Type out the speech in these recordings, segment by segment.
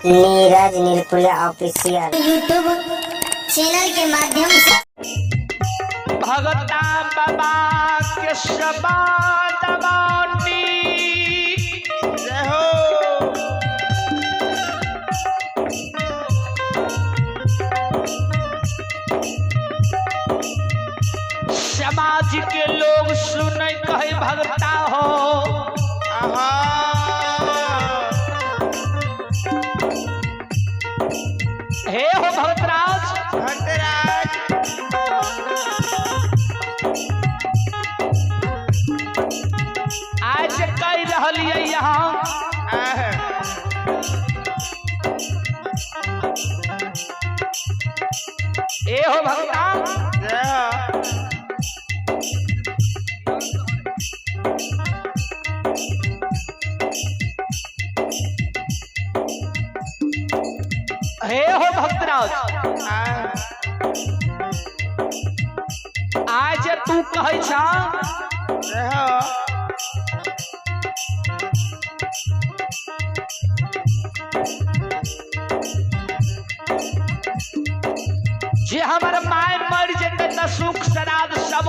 Neeraj Nirpuriya official YouTube channel के माध्यम से। भगता बाबा के शबानी। जय हो। समाज के लोग सुन कहे भगता हो। आहा। हे हो भगतराज। भक्तराज। आज कह रहलियै यहाँ। आह। ए हो भगता। जय हो। हे हो भक्तराज। आह। आज तू कहै छा। जय हो। जे हमर my मर जेतै त सुख श्राद्ध सब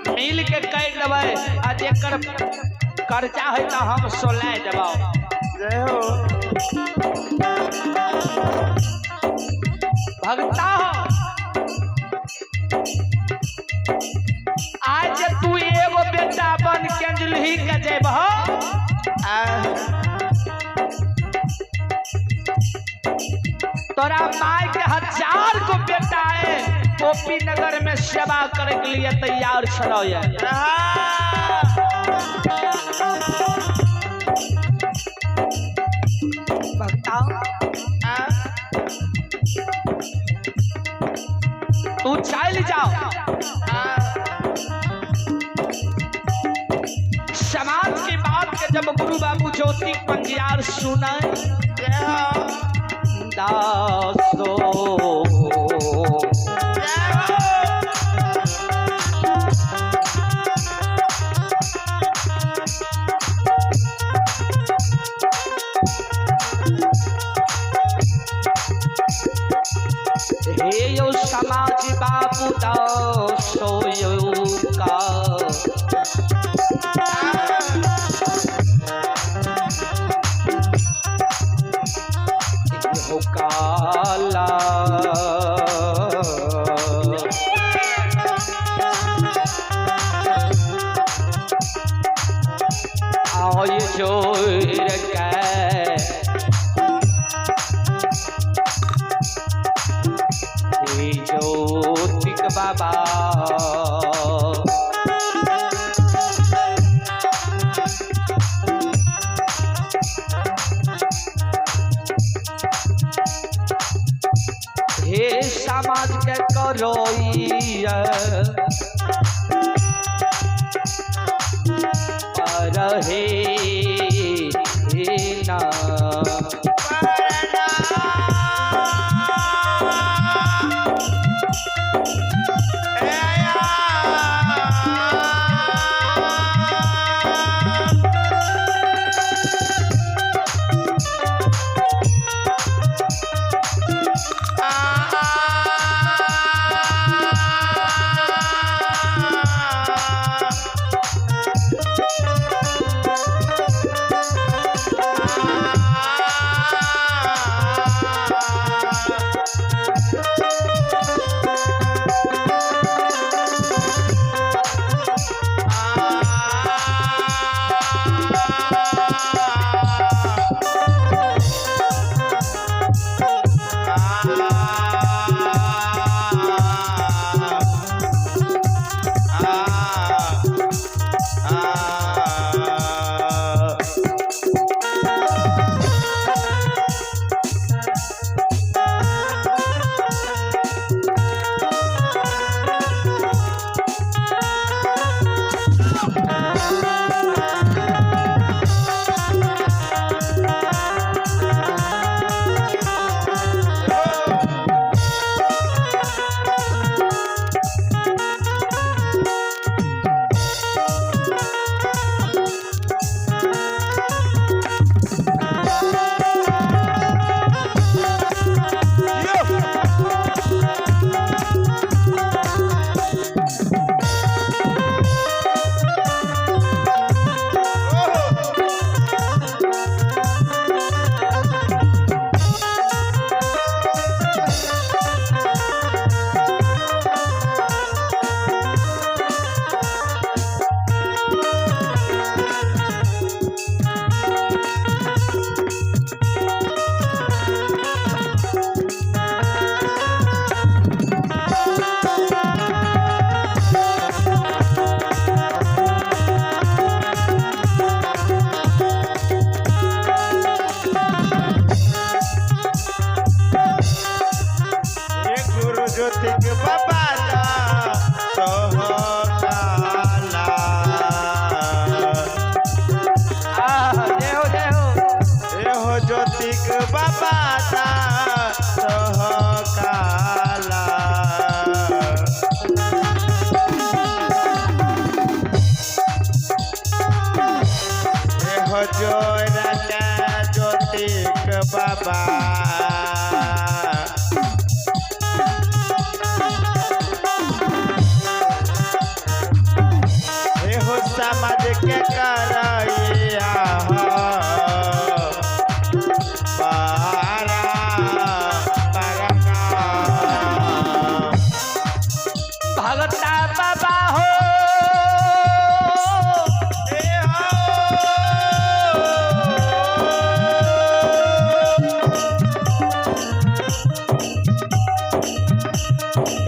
मिल के कर देबै आ जेकर खर्चा है त हम सोलाय देबौ। जय हो। भगता हो, आज तू एगो बेटा बन के अंजलि के जेबह। आह। तोरा माय के हजार गो बेटा है गोपी नगर में सेवा करे के लिए तैयार छलो ये। आहा। भगता, आह। तू चल जाओ। आह। समाज की बात के जब गुरु बाबू ज्योति पंजियार सुना जय हो। दासो जय हो। हे यो समाज बाबू दासो यो का हो काला आओ जोर के हे ज्योतिक बाबा। हे समाज के करो पर हे ना। ज्योतिक बाबा दा काला। हो जोरा के ज्योतिक बाबा। हे हो समाज के करैया हो पारा पारा। भगता बाबा हो। ए हो।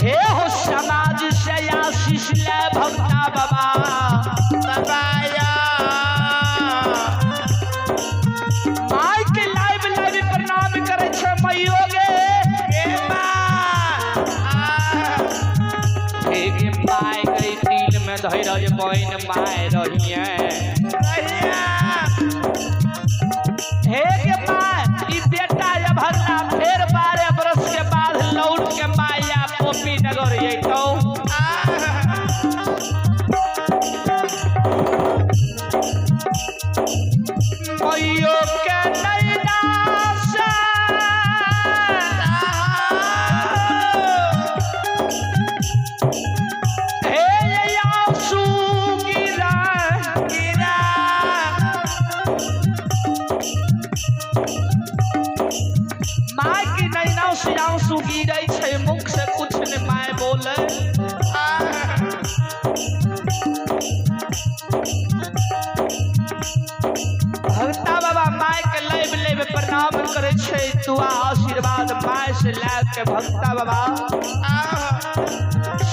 हे हो समाज से आशीष ले भगता बाबा। बाबाया। माय के लाइव लाइव प्रणाम करे छे मैयो गे। ए माँ आ। हे गे my गई दिल में धैरज बहन my रहिए। रहिया। हे गे my, ई बेटा ये भगता फेर 12 बरस के बाद लौट के माया पोपी नगर जैतौ। मैयो के नैना से हे ये आंसू गिरा। गिरा। माय की नैना से आंसू गिरै छै, मुख से कुछ ने my बोले। भगता बाबा my के लेब लेब प्रणाम करे छै, दुआ आशीर्वाद my से लए के भगता बाबा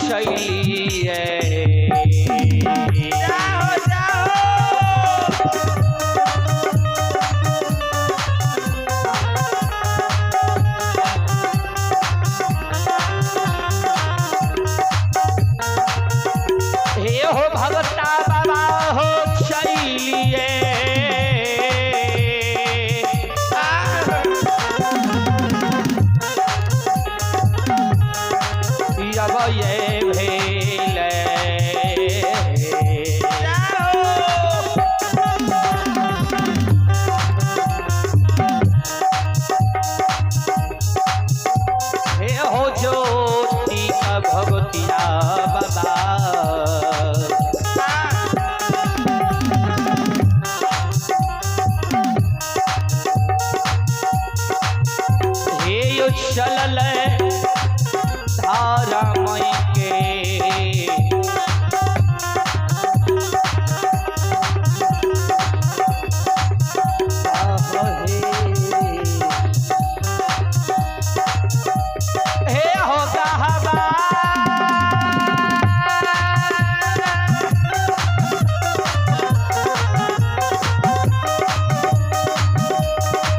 शैली जाओ जाओ। हे हो भगता बाबा हो शैलिए। अब ये भेल। जाओ। हे हो ज्योति का भगतिया बाबा। हे यो चलल धारा मई के। आहो हे, हे हो कहबा।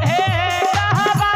हे कहबा।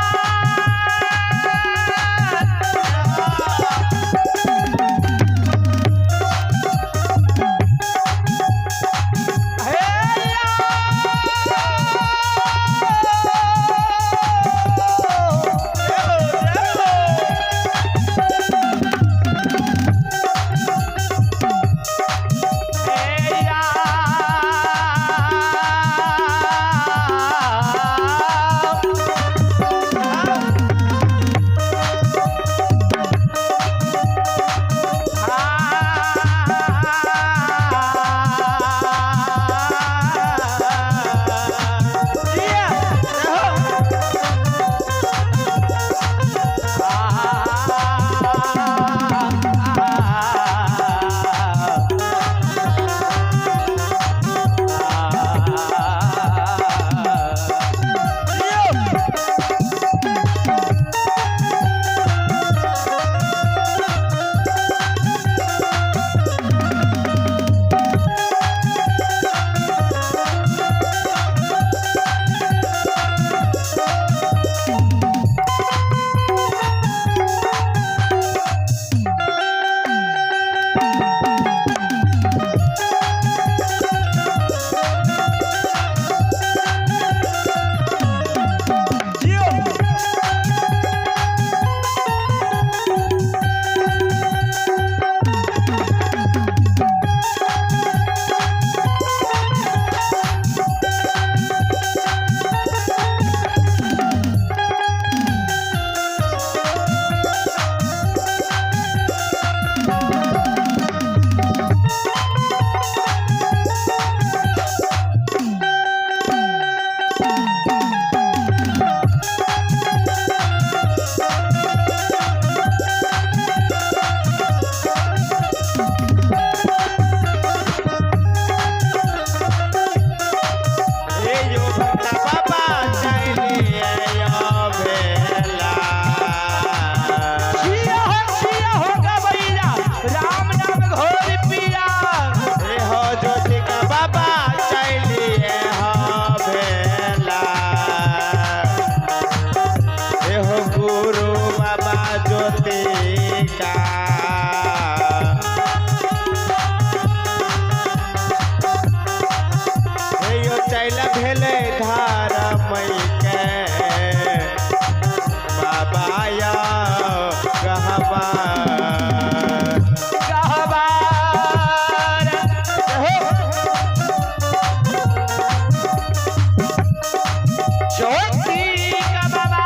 ज्योति का बाबा।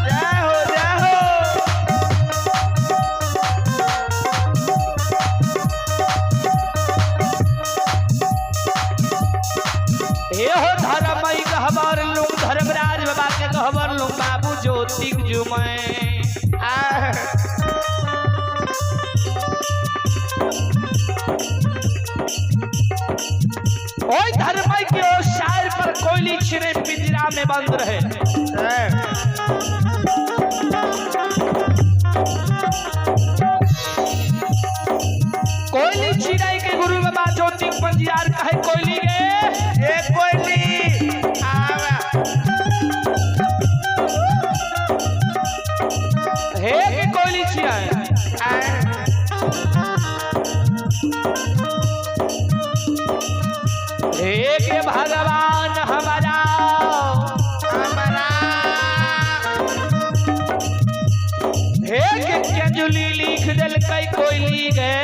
जय हो, जय हो। हे हो धर्म गहबर लूं, धर्मराज बाबा के गहबर लूं, बाबू ज्योति जुमै। आह, ओए धर्म के ओ शायर पर कोयली छिरे पिंजरा में बंद रहे। जय। कोयली चिड़ै के गुरु बाबा ज्योति पंजियार कहे कोयली गे, ए कोयली आवा। हे के कोयली चिड़ै। आह, हे के भगवान हमारा, हमारा। हे के केंजुली लिख देलकै कोयली गे।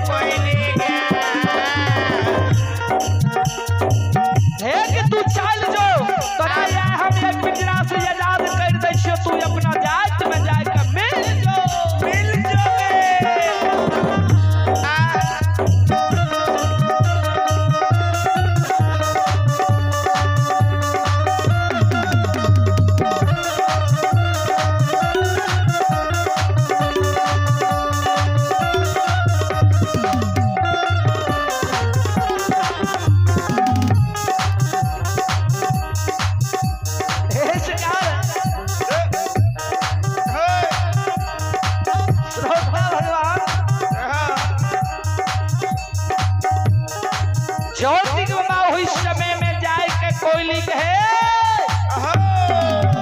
कोयली गे। हे के तू चल जो, तोरा या हम एक पिंजरा से आजाद कर दै छियो, तू अपना जात में जाय के मिल जो। मिल जो गे। आह, हे सरकार, हो, श्रोता भगवान, हाँ। ज्योति के बाबा हुई समय में जाय के कोयली कहे, अहो।